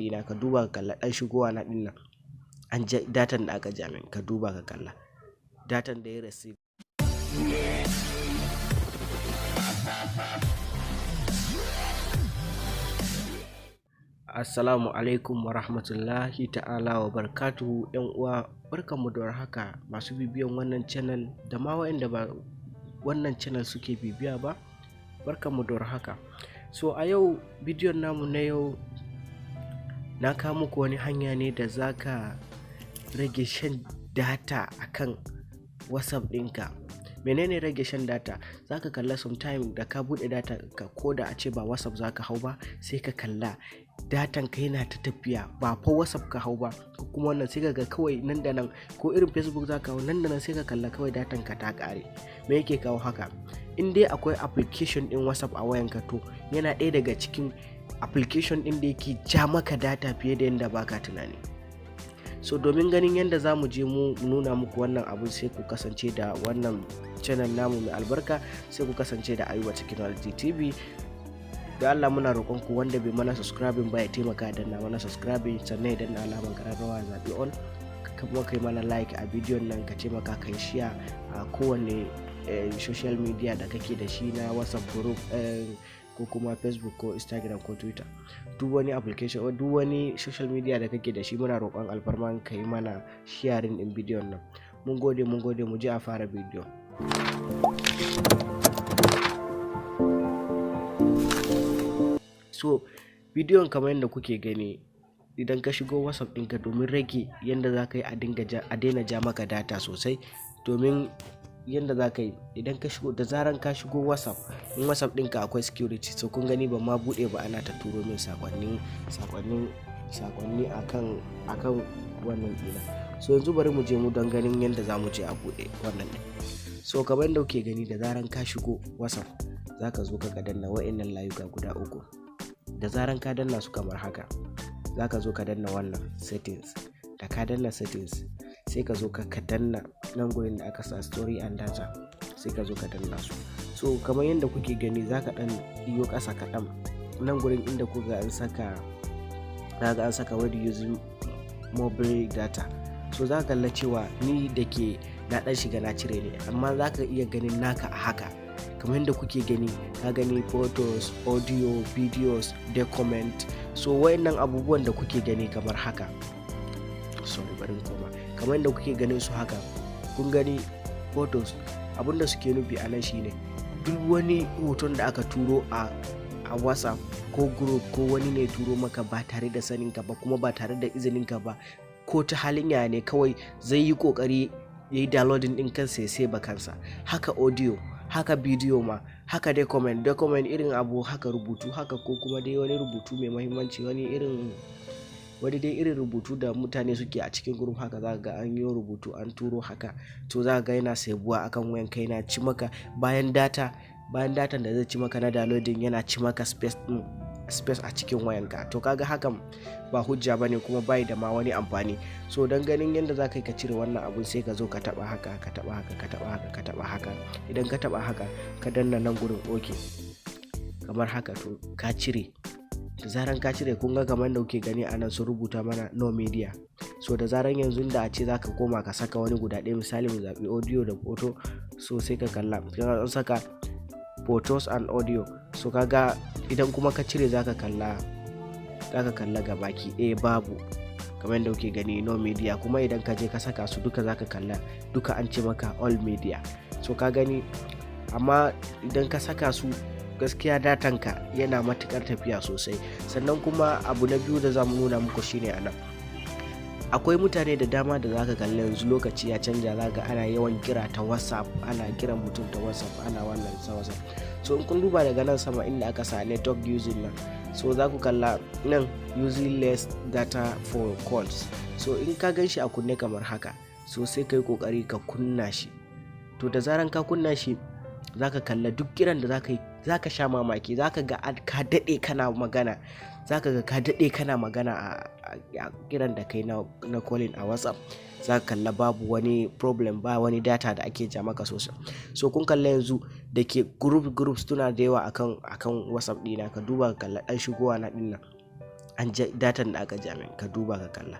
ɗina, ka duba ka kalla ɗan shigowa na ɗin nan, an ja datan da aka ja min. Ka duba ka kalla datan da ya receive. Assalamu alaikum wa rahmatullahi ta'ala wa barakatuhu. Yan uwa, barkanmu da warhaka. Masu bibiyan wannan channel da ma waɗanda ba wannan channel suke bibiya ba, barkanmu da warhaka. So a yau, bidiyon namu na yau, na kawo muku wani hanya ne da zaka rage shan data akan WhatsApp ɗinka. Menene rage shan data? Zaka kalla sometime da ka buɗe data ka, ko da a ce ba WhatsApp zaka hau ba, sai ka kalla datan ka yana ta tafiya, ba fa WhatsApp ka hau ba ko kuma wannan, sai ka ga kawai nan da nan, ko irin Facebook zaka hau, nan da nan sai ka kalla kawai datan ka ta ƙare. Me yake kawo haka? In dai akwai application ɗin WhatsApp a wayanka, to yana ɗaya daga cikin application ɗin da yake ja maka data fiye da yadda baka tunani. So domin ganin yadda za mu je mu nuna muku wannan abu, sai ku kasance da wannan channel namu mai albarka, sai ku kasance da Ayuba Technology TV. Da Allah muna roƙon ku, wanda bai mana subscribing ba, ya taimaka da na mana subscribing, sannan ya danna alamar kararrawa, zaɓi all, kuma kai mana like a bidiyon nan, ka taimaka kai share a kowane social media da kake da shi, na WhatsApp group ko kuma Facebook ko Instagram ko Twitter, duk wani application, duk wani social media da kake da shi. Muna roƙon alfarman ka yi mana sharing din bidiyon nan. Mun gode, mun gode. Mu je a fara bidiyo. So bidiyon, kamar yadda kuke gani, idan ka shigo WhatsApp ɗinka, domin rage yadda za ka yi a daina ja maka data sosai, domin yadda za ka yi idan ka shigo, da zaran ka shigo WhatsApp, in WhatsApp ɗinka akwai security. So kun gani, ban ma buɗe ba ana ta turo min sakonnin sakonnin sakonni akan wannan ɗina. So yanzu bari mu je mu don ganin yadda za mu je a buɗe wannan ɗin. So kamar yadda kuke gani, da zaran ka shigo WhatsApp, za ka zo ka danna wa'innan layuka guda uku. Da zaran ka danna su kamar haka, za ka zo ka danna wannan settings. Da ka danna settings, sai ka zo ka danna nan gurin da aka sa storage and data, sai ka zo ka danna su. So kamar yadda kuke gani, za ka dan iyo ƙasa kaɗan, nan gurin inda kuka an saka, za ga an saka "When using mobile data". So za ka kalla cewa ni da ke na dan shiga na cire ne, amma za ka iya ganin naka a haka. Kamar yadda kuke gani, ka gani photos, audio, videos, document. So wayannan abubuwan da kuke gani kamar haka, sorry, bari koma, kamar yadda kuke ganin su haka, kun gani photos, abinda suke nufi a nan shine duk wani hoton da aka turo a WhatsApp ko group, ko wani ne turo maka ba tare da saninka ba, kuma ba tare da izininka ba, ko ta halin yaya ne, kawai zai yi kokari ya yi downloading din kansa ya sai ba kansa. Haka audio, haka bidiyo ma, haka document, document irin abu haka, rubutu haka, ko kuma dai wani rubutu mai mahimmanci, wani irin, wani dai irin rubutu da mutane suke a cikin group haka, za ga an yi rubutu an turo haka. To za ga yana sabuwa akan wayan kai, yana ci maka bayan data, bayan datan da zai ci maka na downloading, yana ci maka space din, space a cikin wayanka. To kaga hakan ba hujja bane, kuma bai da ma wani amfani. So don ganin yadda za ka yi ka cire wannan abun, sai ka zo ka taba haka, ka taba haka, ka taba haka, ka taba haka. Idan ka taba haka, ka danna nan gurin OK kamar haka, to ka cire. Da zaran ka cire, kun ga kamar da kuke gani a nan sun rubuta mana "no media". So da zaran yanzu da a ce za ka koma ka saka wani guda ɗaya, misali mu zaɓi audio da photo, so sai ka kalla an saka photos and audio. So kaga idan kuma ka cire, zaka kalla gabaki ɗaya babu, kamar yadda kuke gani, "no media". Kuma idan ka je ka saka su duka, zaka kalla duka an ce maka "all media". So ka gani, amma idan ka saka su, gaskiya datanka yana matukar tafiya sosai. Sannan kuma abu na biyu da za mu nuna muku shine, anan akwai mutane da dama da zaka kalla yanzu lokaci ya canja, zaka ana yawan kira ta WhatsApp, ana kiran mutum ta WhatsApp, ana wannan ta WhatsApp. So in kun duba daga nan sama inda aka sa network using nan, so za ku kalla nan "using less data for calls". So in ka gan shi a kunne kamar haka, so sai ka yi kokari ka kunna shi. To da zaran ka kunna shi, zaka kalla duk kiran da zaka yi, zaka sha mamaki, zaka ga ka daɗe kana magana, zaka ga ka daɗe kana magana a kiran da kai na calling a WhatsApp. Za ka kalla babu wani problem, ba wani data da ake ja maka sosai. So kun kalla yanzu da ke group groups suna da yawa akan WhatsApp ɗina, ka duba ka kalla ɗan shigowa na ɗin nan, An datan da aka ja min, ka duba ka kalla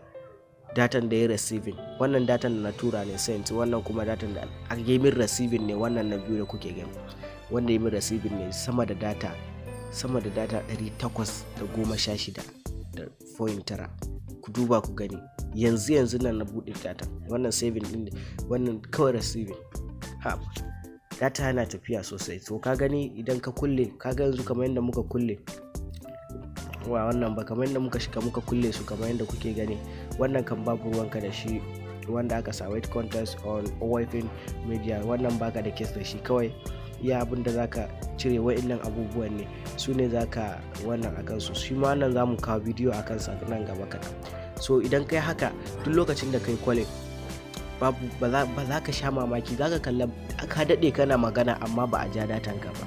datan da ya receiving. Wannan datan da na tura ne sent, wannan kuma datan da aka yi min receiving ne. Wannan na biyu da kuke gani, wanda ya min receiving ne, sama da data 816.9. Ku duba ku gani, yanzu yanzu nan na buɗe data. Wannan saving din, wannan kawai receiving. Ha, data yana tafiya sosai. To ka gani, idan ka kulle, ka ga yanzu kamar yadda muka kulle wa wannan ba, kamar yadda muka shiga muka kulle su, kamar yadda kuke gani, wannan kan babu ruwanka da shi. Wanda aka sa "Wait context on open media", wannan baka da case da shi. Kawai iya abin da zaka cire wa'innan abubuwan ne, su ne zaka wannan akan su. Shi ma wannan zamu kawo bidiyo akan sa nan gaba kaɗan. So idan kai haka, duk lokacin da kai calling, babu ba za ka sha mamaki, za ka kalla ka daɗe kana magana amma ba a ja datan ka ba.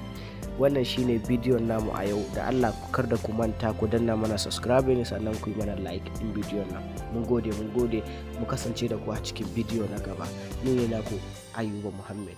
Wannan shine bidiyon namu a yau. Da Allah kar da ku manta ku danna mana subscribe, sannan ku yi mana like din bidiyon nan. Mun gode, mun gode. Mu kasance da ku a cikin bidiyo na gaba. Ni ne naku Ayuba Muhammad.